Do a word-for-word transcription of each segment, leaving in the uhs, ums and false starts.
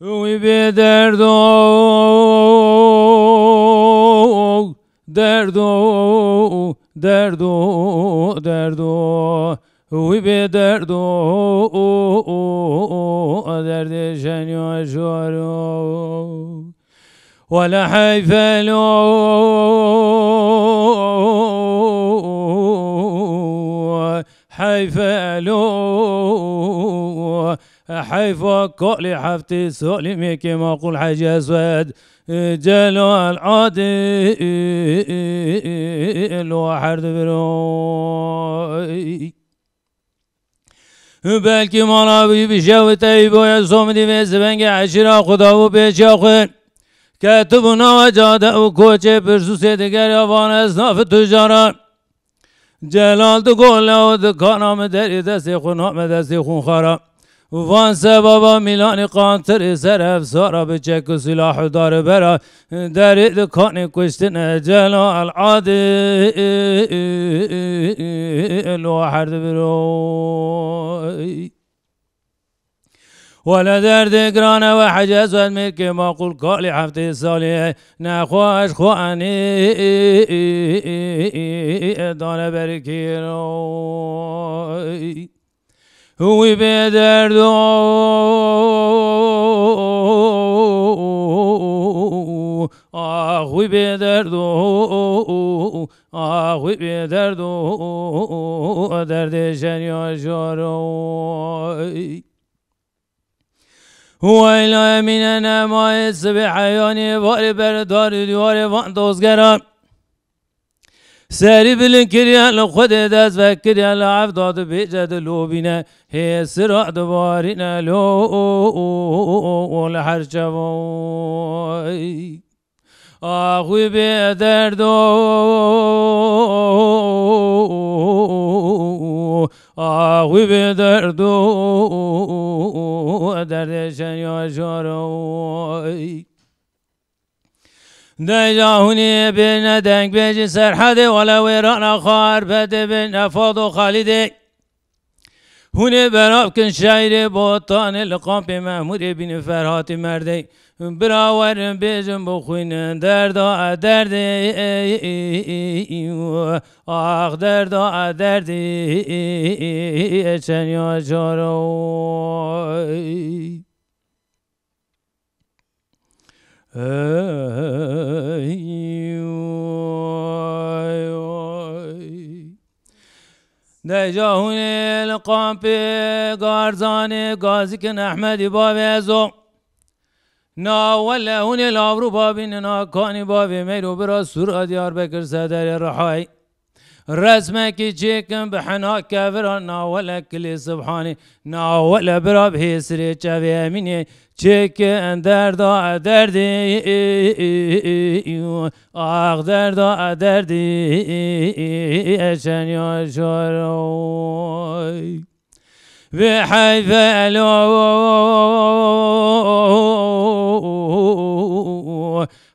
Wî bê derdo, derdo, derdo, derdo. Wî bê derdo, derdê jeniya jaro. Wele heyfe lo, heyfe lo, heyfa kalê heftê salî mêkê maqûl Hecî Eswed Celal Adil û her diviroy. Belkî mala wî bi jew teyî boye somidî vê zivengê eşîra xwe da û pêçiya xwe ketibû nava cade û koçê pirsûsê digeriya van ez nafê tu cara. Celal digole û dikana min derê destê xwe name destê xunxara. Van sebaba mîlanê qantirê ser ev sara bi çek û sîlah û darê bera derê dikanê kuştine Celal Adil û her diviroy. Wele derdê giran e we Hecî Eswed mêrkê maqûl kalê heftê salî nexweş xwanî dane berkî ro. Wî bê derdo, ax wî bê derdo, ax wî bê derdo, derdê jeniya jaro. Weyla Emîne nemayê sibê heyanê varê ber dar û dîwarê van dozgeran. Serî bilind kiriye li Xwedê dest vekiriye li ev da dibêje dilobîne hê sira dibarîne lo li her çevoy. Ax wî bê derdo, ax wî bê derdo, derdê jeniya jaro. Deja hûnê bêne dengbêjî Serhedê wele wêrana Xarbetê bêne Fado Xalidê. Hûnê berav kin şaîrê Botanê li kampê Memûrê bînin Ferhatî Merdê. Bira werin bêjin bixwînin derda derdê, ax derda derdê, çenya caro. Ey, oy, oy. Deja hûnê li kampê Garzanê gazîkin Ehmedî bavê ez o. Na wele hûnê li Avrûpa bînin a kanî bavê Meyro bira Sûra Diyarbekir Sederê Rihayî. Resmekî çêkin bi hena kevira nawele kilê Sibhanê, nawele bira bi hêsirê çevê Emînê çêkin derda derdê, ax derda derdê, eşenya şaroy. Vê heyfe elo,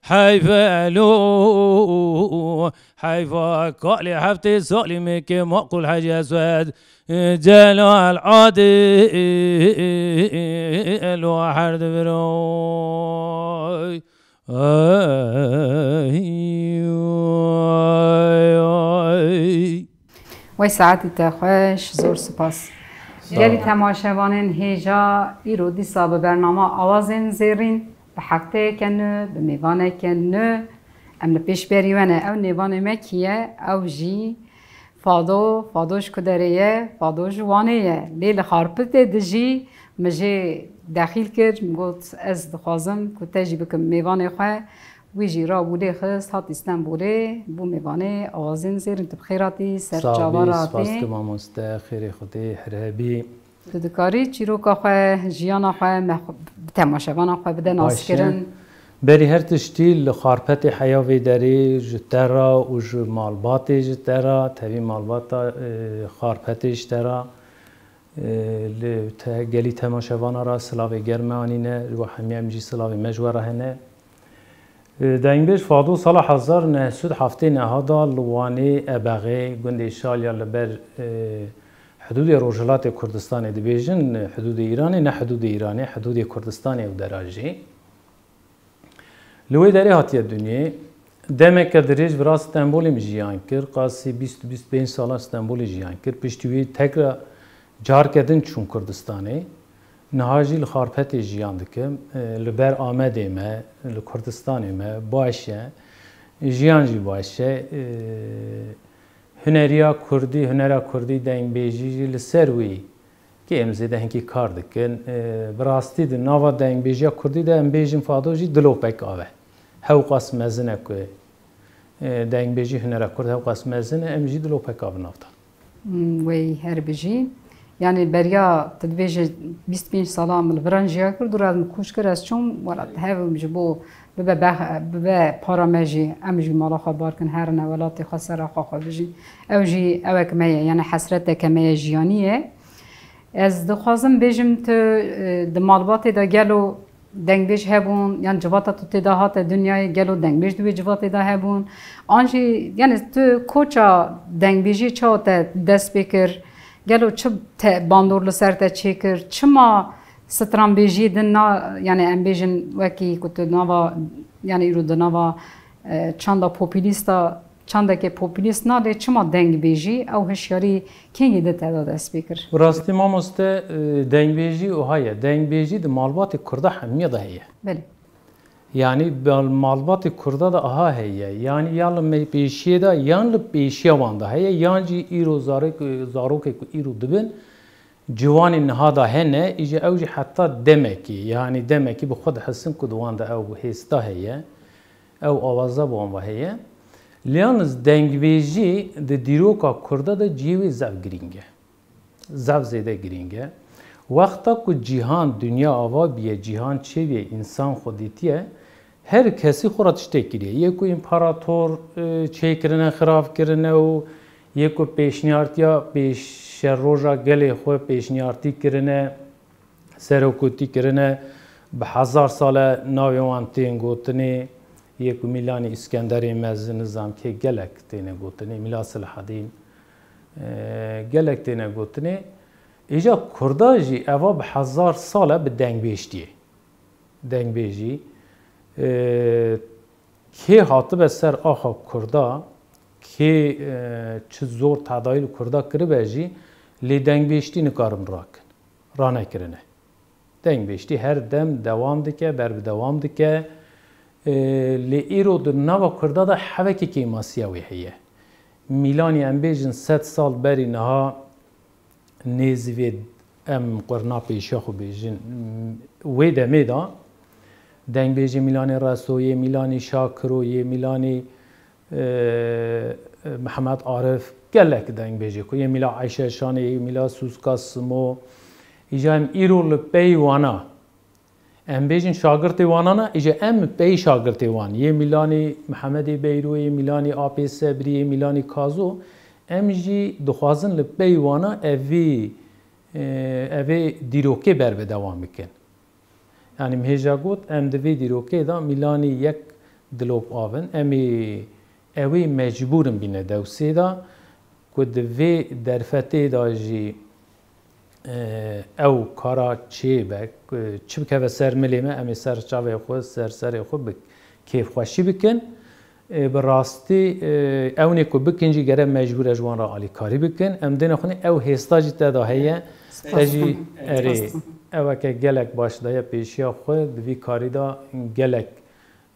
heyfe elo, heyfa kalê heftê salî mêkê maqûl Hecî Eswed, Celal Adil û her diviroy. Ay, ay, ay. Wey saetî te xweş, zor spas. Sağ ol. Gelî temaşevanên hêja îro dîsa bi bernama Awazên Zêrîn bi hefteyeke nû, bi mêvaneke nû em li pêşberî we ne. Ew nêvanê me kî ye? Ew jî Fado, Fado ji ku derê ye? Fado ji Wanê ye. Lê li Xarpitê dijî, min jê dexîl kir, min got, ez dixwazim ku te jî bikim mêvanê xwe. Wî jî rabû lê xist, hat Îstenbulê, bû mêvanê Awazên Zêrîn. Tu bi xêr hatî, ser çava re hatî. Spas dikim mamoste, xêrê Xwedê her hebî. Tu dikarî çîroka xwe, jiyana xwe me xwe, bi temaşevana xwe bide naskirin. Baş e. Berî her tiştî li Xarpetê heya vê derê ji te re û ji malbatê ji te re, tevî malbata, e, Xarpetê ji te re, e, li te, gelî temaşevana re silavê germ me anîne, ji we hemiya em jî silavê me ji we re hene. E, dengbêj Fado sala hezar neh sed heftê neha da li Wanê Ebexê, gundê Şalya li ber, e, Hidûdê Rojhilatê Kurdistanê dibêjin, hidûdê Îranê, ne hidûdê Îranê, hidûdê Kurdistanê ew dera jî. Li wê derê hatiye dinyê. Demeke dirêj vira Stenbolê min jiyan kir, qasî bîst, bîst pênc sala Stenbolê jiyan kir. Piştî wî tekra carke din çûm Kurdistanê. Niha jî li Xarpetê jiyan dikim. E, li ber Amedê me, li Kurdistanê me baş e. Jiyan jî baş e. E, Huneriya kurdî, hunera kurdî, dengbêjî jî li ser wî kê em zêde hinkî kar dikin. E, bi rastî di nava dengbêjiya kurdî de em bêjin fado jî dilopek ave. Hewqas mezin e ku, e, dengbêjî hunera kurd hewqas mezin e, em jî dilopek ave nav de. Hmm, wey her bijî. Yani beriya tu dibêje bîst pênc sala min li viran jiya kir, dûra min kûç kir, ez çûm, wela hev ji bo bibe bex-, bibe para me jî, em jî mala xwe bar kin, herine welatê xwe, sera xwe xwe bijîn. Ew jî ewek me ye, yani hesreteke me ye, jiyanî ye. Ez dixwazim bêjim tu, e, di malbatê de gelo dengbêj hebûn, yan civata tu tê de hate dinyayê, gelo dengbêj di wê civatê de hebûn? An jî, yani tu koça dengbêjiyê çawa te dest pê kir? Gelo çi te bandor li ser te çêkir? Çima stranbêjiyê din na, yani em bêjin wekî ku tu nava, yani îro di nava, e, çanda populîsta, çandeke populîst nalê, çima dengbêjî ew hişyarî kengî di te de dest pê kir? Bi rastî mamoste, e, dengbêjî wiha ye. Dengbêjî di malbatê kurda hemiya de heye. Belê. Yanî bal-, malbatê kurda de aha heye. Yanî ya li me-, pêşiyê de yan li pêşiya wan de heye, yan jî îro zarek-, zarokê ku îro dibin, ciwanê niha de hene, îje ew jî heta demekî, yanî demekî bi xwe dihisin ku di wan de ew hêsta heye, ew awaza bi wan ve heye. Lê yalnız dengbêjî di dîroka kurda de cihê wê zef girîng e. Zaf zêde girîng e. Wexta ku cîhan, dinya ava bûye, cîhan çêbûye, însan xwe dîtiye, her kesî xwe re tiştê kiriye. Yê ku împarator, e, çêkirine, xirav kirine û yê ku pêşniyartiya pêşeroja gelê xwe pêşniyartî kirine, serokotî kirine, bi hezar sal e navê wan tên gotinê, yê ku Mîlanî Îskenderê Mezin, nizam kê gelek têne gotinê, Mîla Silahedîn, e, gelek têne gotinê. Îja kurda jî eva bi hezar sal e bi dengbêjtiyê. Dengbêjî, e, kê hatibe ser axa kurda, kê, e, çi zor tedayî li kurda kiribe jî, lê dengbêjtî nikarin rakin, ranekirine. Dengbêjtî her dem dewam dike, berbidewam dike. E, lê îro di nava kurda de hevekî kêmasiya wê heye. Mîlanî em bêjin sed sal berî niha nêzî vê em qurna pêşiya xwe bêjin, wê demê de dengbêjê Mîlanê Reso, yê Mîlanî Şakiro, yê Mîlanî e, Mihemed Arif, gelek dengbêjê ku yê Mîla Eyşe Şanê, yê Mîla Suska Simo, îja em îro li pey wana, em bêjin şagirtê wana ne, îja em pey şagirtê wan, yê Mîlanî Mihemedê Beyro, yê Mîlanî Apê Sebrî, yê Mîlanî Kazo, em jî dixwazin li pey wana evî, e, evê dîrokê berbidewam bikin. Yanî min hêja got, em di vê dîrokê de Mîlanî yek dilop avin. Em ê, ew ê mecbûr in bîne dewsê de, ku di vê derfetê de jî, e, ew kara çêbe, ku çi bikeve ser milê me, em ê ser çavê xwe, ser serê xwe bi kêfxweşî bikin. E, bi rastî, e, ewnê ku bikin jî gere mecbûr e ji wan re alîkarî bikin. Em dêne xwînê ew hêsta jî te de heye. Spas Te jî dikim. Erê, Spas dikim. Eweke gelek baş daye pêşiya xwe, di vî karî de gelek,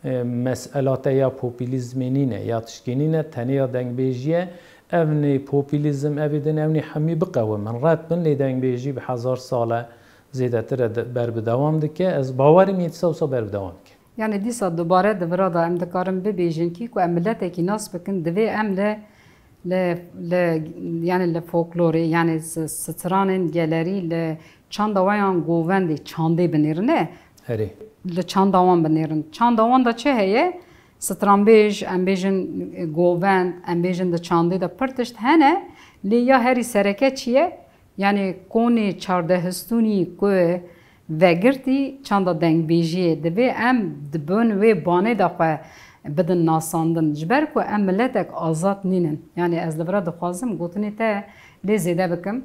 e, mesela te ya populîzmê nîne, ya tişkî nîne, tenê ya dengbêjî ye. Evnê populîzm, evê din, ewnê hemî biqewimin, red bin, lê dengbêjî bi hezar sal e zêdetir e de-, berbidewam dike. Ez bawer im yê dîsa wisa berbidewam dike. Yani dîsa dubare di vira de em dikarin bibêjin kî ku em miletekî nas bikin, divê em li, li, li, yani li folklorê, yani s-, stranên gelerî, li çanda we yan govendê, çandê binêrin, ne? Erê. Li çanda wan binêrin. Çanda wan de çi heye? Stranbêj, em bêjin, e, govend, em bêjin di çandê de pir tişt hene, lê ya herî sereke çi ye? Yanî konê çardehistûnî ku vegirtî çanda dengbêjiyê, divê em di bin wê banê de xwe bidin nasandin. Ji ber ku em miletek azad nînin. Yanî ez li vira dixwazim gotinê te lê zêde bikim.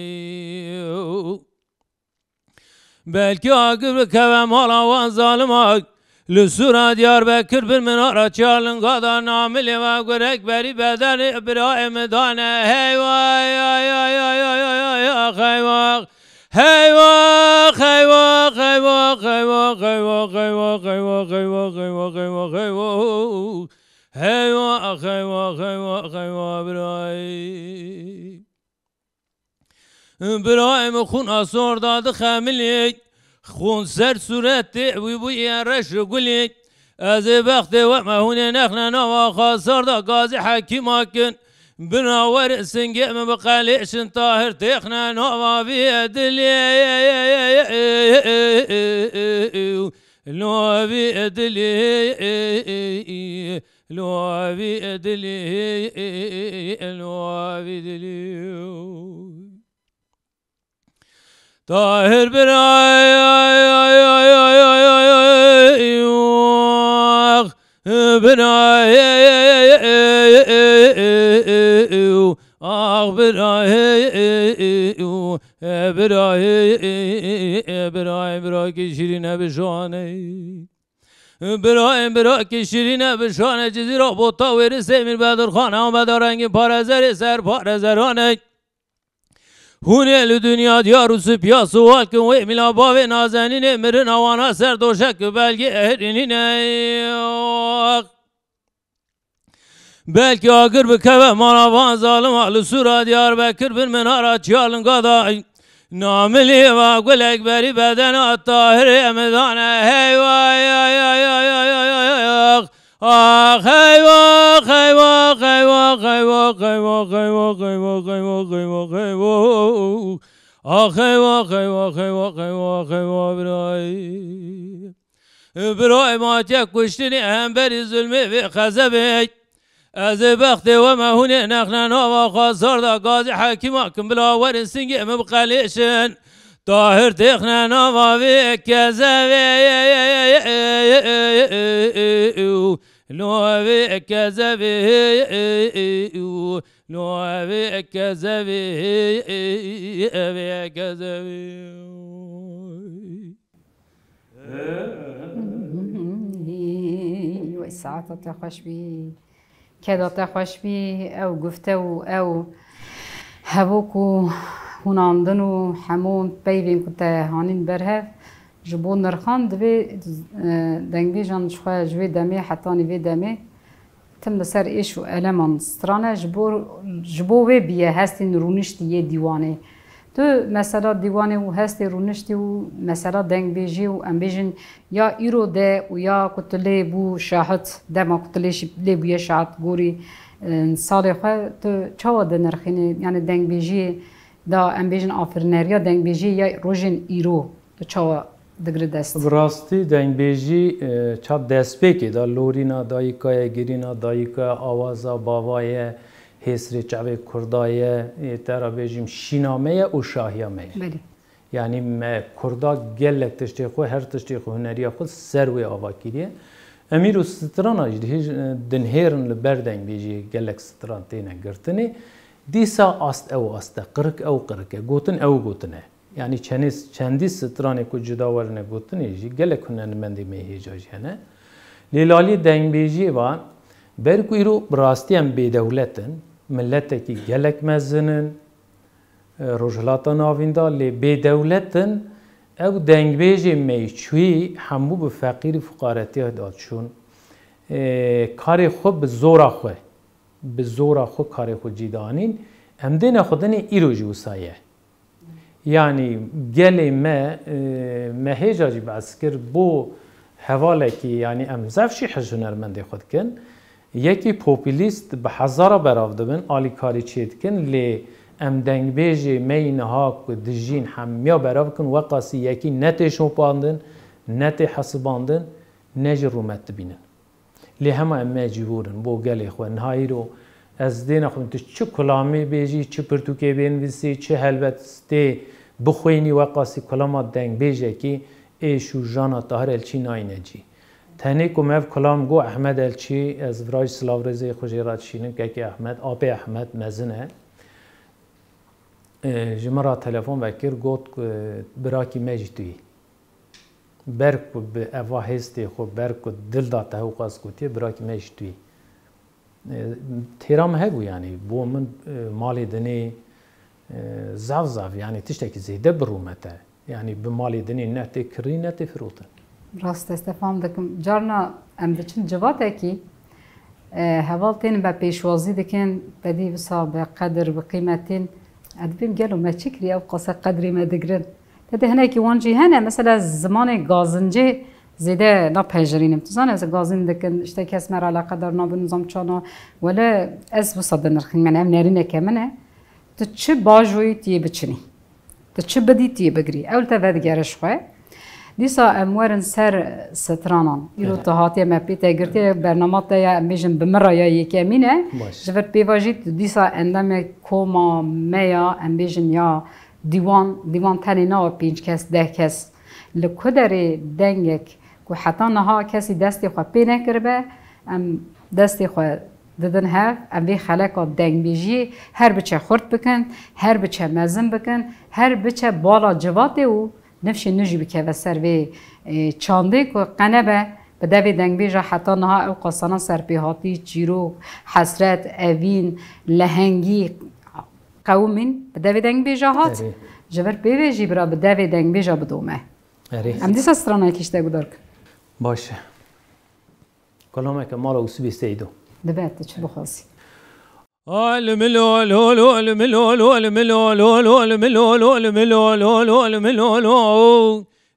Belkî agir bikeve mala wan zalima. Li sûra Diyarbekir bin minara çiya linga da namilê ve gurek berî bedenê birayê min dane. Heywa, ya, ya, ya, ya, ya, ya, ya, heywa. Heywa, heywa, heywa, heywa, heywa, heywa, heywa, heywa, heywa, heywa, heywa, heywa, heywa, heywa, heywa, birayê. Birayê min xûna sor da dixemilî, xûn ser sûretê wî bûye reş û gulî. Ez ê bextê we me hûnê nexne nava xasar da gazî hekîma kin. Bira werin singê min biqelêşin Tahir têxne nava vî dilê. Lo vî dilê. Lo vî dilî, lo vî dilî. Tahir birayê, ay, ay, ay, ay, ay, ay, ay, ax, birayê, ax, birayê, birayê, birayê, birayê, birayê, şîrîne bi şanê. Birayên birakî şîrîne bi şanê Cizîra bota wêrî Semîr Bedirxan Ahmeda rengîn parezerê ser parezerane. Hûn ê li dinya diyar û sipiya siwal kin wê mîla bavê nazenînê mirina wana ser doşek û belgê ehrînîne. Belkî agir bikeve mala van zalima li sûra Diyarbekir bin minara çiya linga da. Namilî va gulek berî bedena Tahirê min dane. Hey vay, ay, ay, ay, ay, ay, ay, ay, ax. Ax eywa, eywa, eywa, eywa, eywa, eywa, eywa, eywa, eywa, eywa, eywa. Ax eywa, eywa, eywa, eywa, eywa, birayê. Birayê ma hatiye kuştinê hemberî zulmê vê xezebê. Ez ê bextê we me hûnê nexne nava xwesar da gazî hekîma kim bila werin singê min biqelêşin. Tahir têxne nava vê kezevê. No vê kezevê. No vê kezevê. Vê kezevê. Wey saeta te xweş bî. Keda te xweş bî, ew gufte û ew hevok û hûnandin û hemû peyvên ku te hanîn berhev, ji bo nirxan divê, e, dengbêjan ji xwe ji wê demê hetanî vê demê tim li ser êş û eleman strane, ji bo, ji bo wê bûye hestên rûniştî yê dîwanê. Tu mesela dîwanê û hestê rûniştî û mesela dengbêjî û em bêjin ya îro de û ya ku tu lê bû şahid, dema ku tu lê jî lê bûye şahid gorî, e, salê xwe, tu çawa dinirxînî? Yani dengbêjiyê da em bêjin afirneriya dengbêjiyê ya rojên îro tu çawa digire dest? Bi rastî dengbêjî, e, ça destpêkê da lorîna dayika ye, girîna dayika, awaza bava ye, hêsrê çavê kurda ye, ê te ra bêjim şîna me ye û şahiya me ye. Belê. Yanî me kurda gelek tiştê xwe, her tiştê xwe, huneriya xwe ser wê ava kiriye. Em îro strana jî dihêj-, dinhêrin li ber dengbêjiyê, gelek stran têne girtinê. Dîsa ast ew ast e, qirik ew qirik e, gotin ew gotin e. Yanî çenê, çendî stranê ku cuda werine gotinê jî gelek hunermendê me hêja jî hene. Lê li alî dengbêjiyê ve, ber ku îro bi rastî em bêdewlet in, miletekî gelek mezin in, e, Rojhilata Navîn de, lê bêdewlet in, ew dengbêjê me yî çûyî hemû bi feqîrî fuqaretiya de çûn. E, karê xwe bi zora xwe, bi zora xwe karê xwe cî danîn. Em dêne xwe dinê îro jî wisa ye. Yanî gelê me, e, me hêja jî behs kir, bo hevalekî, yanî em zef jî hej hunermendê xwe dikin. Yekî populîst bi hezara berav dibin, alîkarî çê dikin, lê em dengbêjê me yî niha ku dijîn hemiya berav bikin, weqasî yekî ne tê şopandin, ne tê hesibandin, ne jî rûmet dibînin. Lê hema em mecbûr in bo gelê xwe. Niha îro ez dê nexwim tu çi kulamê bêjî, çi pirtûkê bênivîsî, çi helbestê bixwînî, weqasî kulama dengbêjekî êş û jana Tahir Elçî nayîne cî. Tenê ku me ev kulam got Ehmed Elçî, ez viraj silav rêzê xwe jê re dişînim, kekê Ehmed, apê Ehmed mezin e. E, ji min re telefon vekir, got ku birakî me jî tu yî. Ber ku bi eva hêstê xwe, ber ku dil da te ew qas gotiye, birakî me jî tu yî. E, têra min hebû, yanî bo min, e, malê dinê, e, zaf zaf, yanî tiştekî zêde bi rûmet e. Yanî bi malê dinê ne tê kirî, ne tê firotin. Rast e, ez te fam dikim. Carna em diçin civatekî, e, heval tên me pêşwazî dikin, te dî wisa bi qedir, bi qîmet tên. Ez dibêm gelo me çi kiriye, ew qase qedrê me digirin. Te dê hinekî wan jî hene, mesela zimanê gazincê zêde napejirînim. Tu zanî, ez gazîn dikin, işte kes me re eleqedar nabin, nizam çana. Wele ez wisa dinirxînim, yani ev nerîneke min e. Tu çi bajoyî tu yê biçinî. Tu çi bidî tu yê bigirî. Ew li te vedigere ji xwe. Dîsa em werin ser stranan. Îro tu hatiye me pê te girtiye, bernama te ya, em bêjin bi min re ya yekemîn e. Baş. Ji vir pê ve jî tu dîsa endamê koma me ya, em bêjin ya dîwan, dîwan tenê nawe pênc kes, deh kes. Li ku derê dengek ku heta niha kesî destê xwe pê nekiribe, em destê xwe didin hev, em vê xeleka dengbêjiyê her biçe xurt bikin, her biçe mezin bikin, her biçe bala civatê û nifşê nû jî bikeve ser vê, e, çandê ku qe nebe bi devê dengbêja heta niha ew qasana serpêhatî, çîrok, hesret, evîn, lehengî qewimîn bi devê dengbêja hat. Erê. Ji vir pê vê jî bira bi devê dengbêja bidome. Erê. Em dîsa stranekî ji te guhdar kin. Baş e. Kalameke mala Usubê Seydo. Dibe tu çi bixwazî.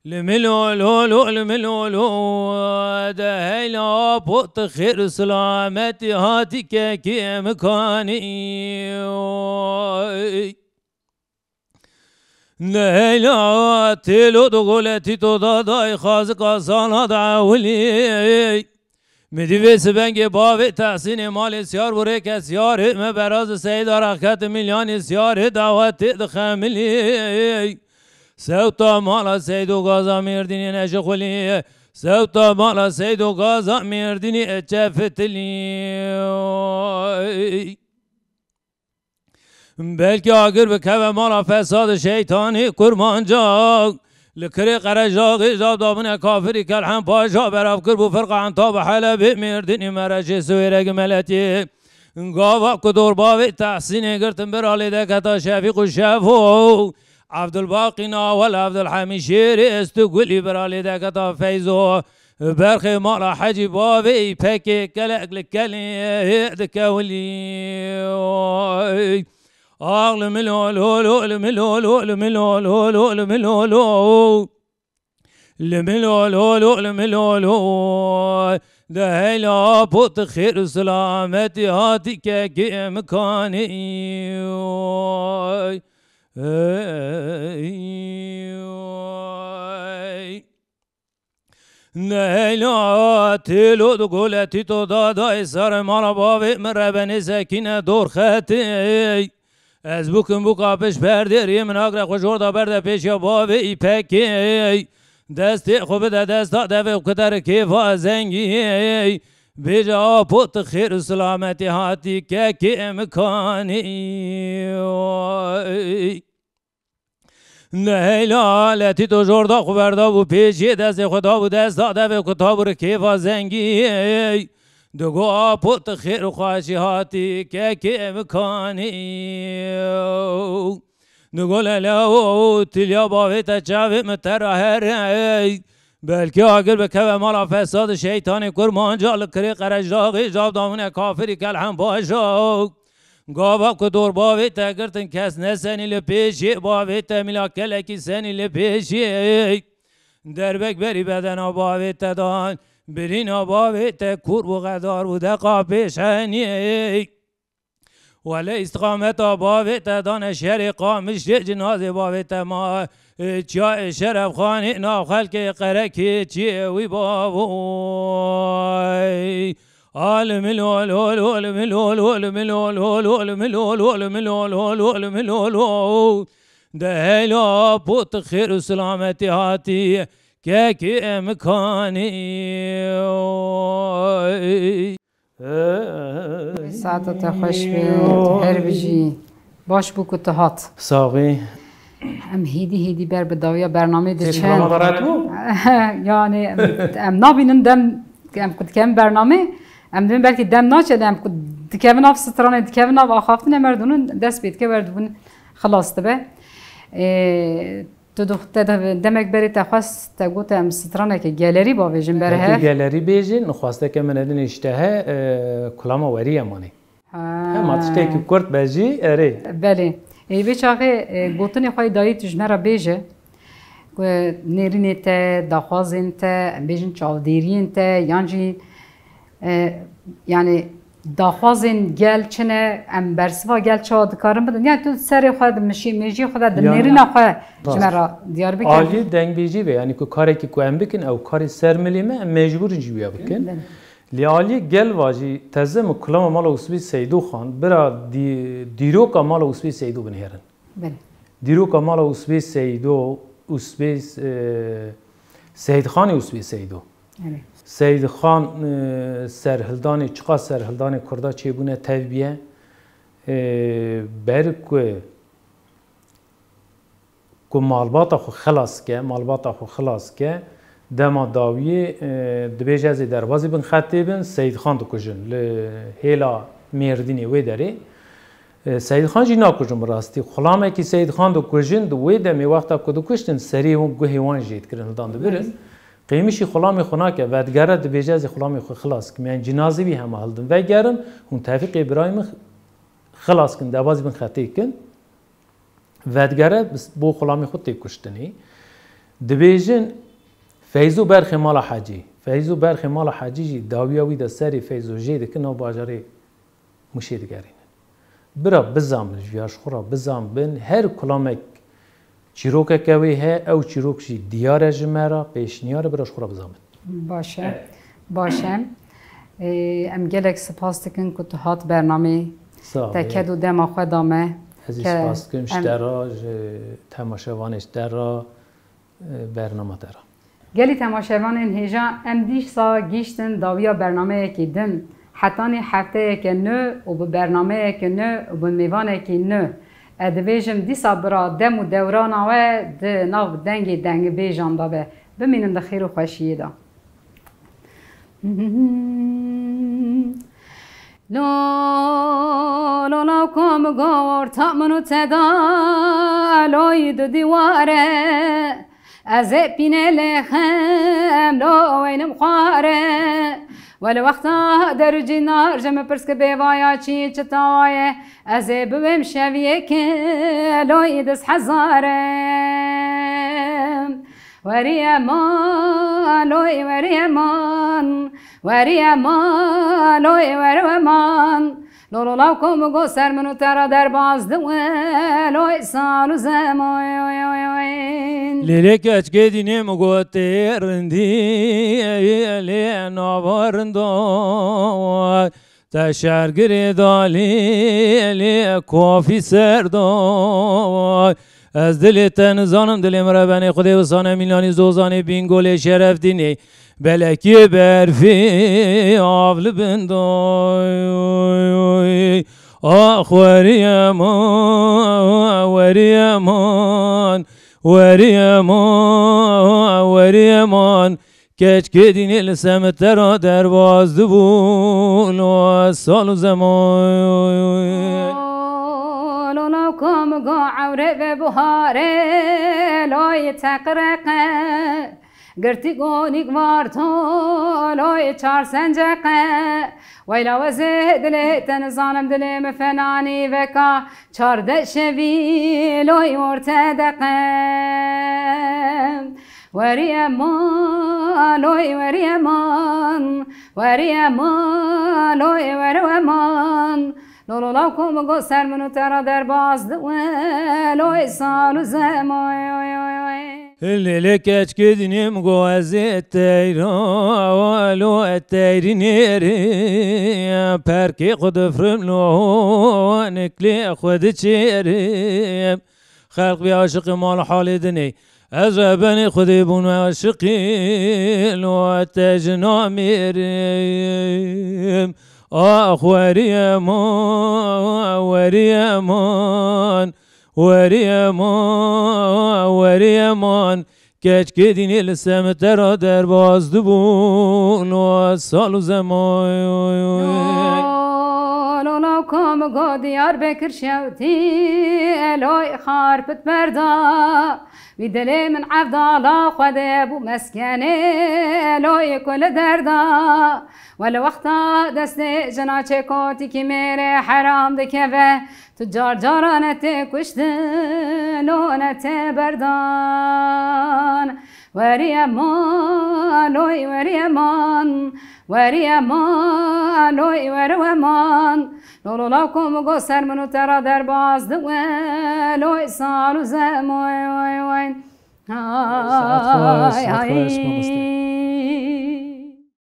Li milo lo lo, li milo lo, de heyla pot xêr û silametî hatî kekê mikanî. De heyla têlo do goletî to da dayê xazika sala da ewilî. Mi dî vê sibengê bavê Tehsînê malê Siyar bû rêke Siyarê me beraz Seyda rexket Milyanê Siyarê dawetê dixemilî. Sewta mala Seydo Gaza Mêrdînê neşixulî. Sewta mala Seydo Gaza Mêrdînê çefitilî. Belkî agir bikeve mala fesadê şeytanî kurmanca. Li kirê qerejdaxê jab dabûne kafirî kelhem paşa berav kir bû firqa Entab Helebê Mêrdînî mereşê siwêregi meletî. Gava ku dorbavê Tehsînê girtin bira lê deketa Şefîq û Şefo. Evdulbaqî Nawel Evdulhemî Şêrê Estugulî bira lê deketa Feyzo. Berxê mala Hecî bavê Îpekê kelek li kelê dikewilî. Ax li milo lo lo, li milo lo, li milo lo lo, li milo lo. Li milo lo lo, li milo lo. De heyla pot xêr û silametî hatî kekê mikanî. Ey, ey. Neyla têlo di goletî to da dayê serê mala bavê min rebenê sekîne dor xetê. Ez bûkim bûka piş perdê riyê min agre xwe jor da berde pêşiya bavê Îpekê. Destê xwe bide desta devê xwe kite ri kêfa zengî. Bêje apo tu xêr û silametî hatî kekê mikanî. Neheyla letî to jorda xwe berdabû pêşiyê destê xwe dabû desta devê ku tabû ri kêfa zengî. Digo apo tu xêr û xweşî hatî kekê mikanî. Digo lele û tilya bavê te çavê min te ra herey. Belkî agir bikeve mala fesadê şeytanê kurmanca li kirê qerejdaxê jav damûne kafirî kelhem baja. Gava ku dor bavê te girtin kes nesenî li pêşê bavê te mîla kelekî senî li pêşê. Derbek berî bedena bavê te dan birîna bavê te kûr bû xedar bû deqa pêş henî. Wele îstiqameta bavê te dane şerê qamişê cinazê bavê te ma. Çiyayê Şerefxanê nav xelkê qerekê çiyê wî bavo. Al milo lo lo, al milo lo, al milo lo lo, al milo lo, al milo lo lo, al milo lo. De heyla pot xêr û silametî hatî kekê mikanî. Saeta te xweş be, tu her bijî. Baş bû ku tu hat. Saxî. Em hêdî hêdî ber bi dawiya bernamê diçin. Têkilama da ret bû? Yani em, em nabînin dem em ku dikevin bernamê, em dibin belkî dem naçe de em ku dikevin av stranê, dikevin av axaftinê merdûnin dest pê dike wer dibûn xilas dibe. Ê, Tu dix-, te de-, demek berê te xwest, te got em straneke gelerî bavêjin ber Belkî hev. Gelerî bêjin, xwesteke min edin îşte he, e, kulama werî ye manê. Ha. Hema tiştekî kurt be jî, erê. Belê. Ê, vê çaxê, e, gotinê xwe yê dayî tu ji me re bêje. Ku nêrînê te, daxwazên te, em bêjin çavdêriyên te, yan jî E, yani daxwazên gel çi ne, em bersiva gel çawa dikarin bidin? Yani tu serê xwe di mişî, mêjiyê xwe de di Ya, nêrîna ya. xwe ji me Rast. re diyar bike. Alî dengbêjî ve, yani ku karekî ku em bikin, ew karê ser milê me, em mecbûr in jî wiya bikin. Belê. Lê alî gel va jî teze min kulama mala Usbî Seydo xan, bira dî-, dîroka mala Usbî Seydo binêrin. Belê. Dîroka mala Usbê Seydo, Usbê, e, Seyidxanê Usbê Seydo. Evet. Seyidxan, e, serhildanê, çiqas serhildanê Kurda çêbûne tevbiye, e, ber ku, ku malbata xwe xilas ke, malbata xwe xilas ke, dema dawiyê, e, dibêje ez ê derbazî bin xetê bin, Seyidxan dikujin li hêla Mêrdînê wê derê. E, Seyîd Xan jî nakujin bi rastî. Xulamekî Seyîd Xan dikujin, di wê demê wexta ku dikuştin, serî hûn guhê wan jê dikirin, hildan dibirin. Qêmişî xulamê xwe nake, vedigere dibêje ez ê xulamê xwe xilas kim. Yani cinazê wî hema hildin vegerin, hûn tevîqê birayê min xilas kin, debazî bin xetê kin. Vedigere bis-, bo xulamê xwe tê kuştinê. Dibêjin Feyzo berxê mala Hecî. Feyzo berxê mala Hecî jî dawiya wî de serê Feyzo jê dikin nav bajarê Mûşê digerînin. Bira bizan bin, ji viya ji xwe re bizan bin, her kulamek çîrokeke wê heye, ew çîrok jî diyar e ji me re, pêşniyar e, bira ji xwe re bizan bin. Baş e. Evet. Baş e. Ê, em gelek spas dikin ku tu hat bernameyê. Sağ ol. Te ked û dema xwe da me. Ez jî spas dikim ji te re, ji temaşevanê ji te re, e, bernama te re. Gelî temaşevanên hêja, em dîsa gihîştin dawiya bernameyekî din. Hetanî hefteyeke nû û bi bernameyeke nû û bi mêvanekî nû. Ez dibêjim dîsa bira dem û dewrana we di nav dengê dengibêjan de be. Bimînin di xêr û xweşiyê de. Lo, lo, lo, kom gor, ta min û te da, loyî du dîware. Ez ê pînê lê xem, lo, weynim xware. Wele wexta der û cînar, ji min pirs ki bêvaya çi, çi tawaye. Ez ê biwêm şeviyê ki, loyî dis hezare. Werî eman, oy, werî eman, werî eman, oy, werî eman. Lolo law kom go ser min û te ra derbaz diwin, oy, sal û zemoy, oy, oy, oy. Lêlê keçkê dînê min got tê rindî, lê nava rinda. Te şergirê dalê lê kafî serday. Ez dilê te nizanim, dilê min re benê Xwedê Wisanê Mîlanî Zozanê Bîngolê Şerefdînê Belekî berfê av li bin day. Ax werî eman, werî eman, werî eman, werî eman. Keçkê dînê li semtera derbaz dibû, lo sal û zeman. Lo navka min go ewrê ve buharê, lo yê teqreqe. Girtî gonîk varto, lo yê çar senceqe. Weyla wezê dilê te nizanim dilê min fenanî veka. Çardeh şevî, lo yê orte deqe. Werî eman, oy, werî eman, werî eman, oy, werî eman. Lo, lo, law kom go ser min û te ra derbaz diwin, oy, sal û zemoy, oy, oy, oy. Lêlê keçkê dînê min go ez ê teyra, lo, e teyrî nêrê, perkê xwe difrim lo, niklê xwe diçêrim. Xelq bê aşiqê mal halê dinê. Ez rebenê Xwedê bûn aşiqî, lo te ji namêrim. Ax werî eman, werî eman, werî eman, werî eman. Keçkê dînê li semtera derbaz dibûn, wa sal û zemoy. Lo, lo, kom go Diyarbekir şewtî, eloy xarpit berda. Wî dilê min evdala Xwedê bû meskenê, eloy ku li derda. Wele wexta destê jina çêkotîkî mêrê heram dikeve, tu car cara ne tê kuştin û ne tê berdan. Werî eman, oy, werî eman, werî eman, oy, werî eman. Lo, lo, law kom go ser min û te ra derbaz diwin, oy, sal û zemoy, oy, oy. Saet xweş, saet xweş, mamoste.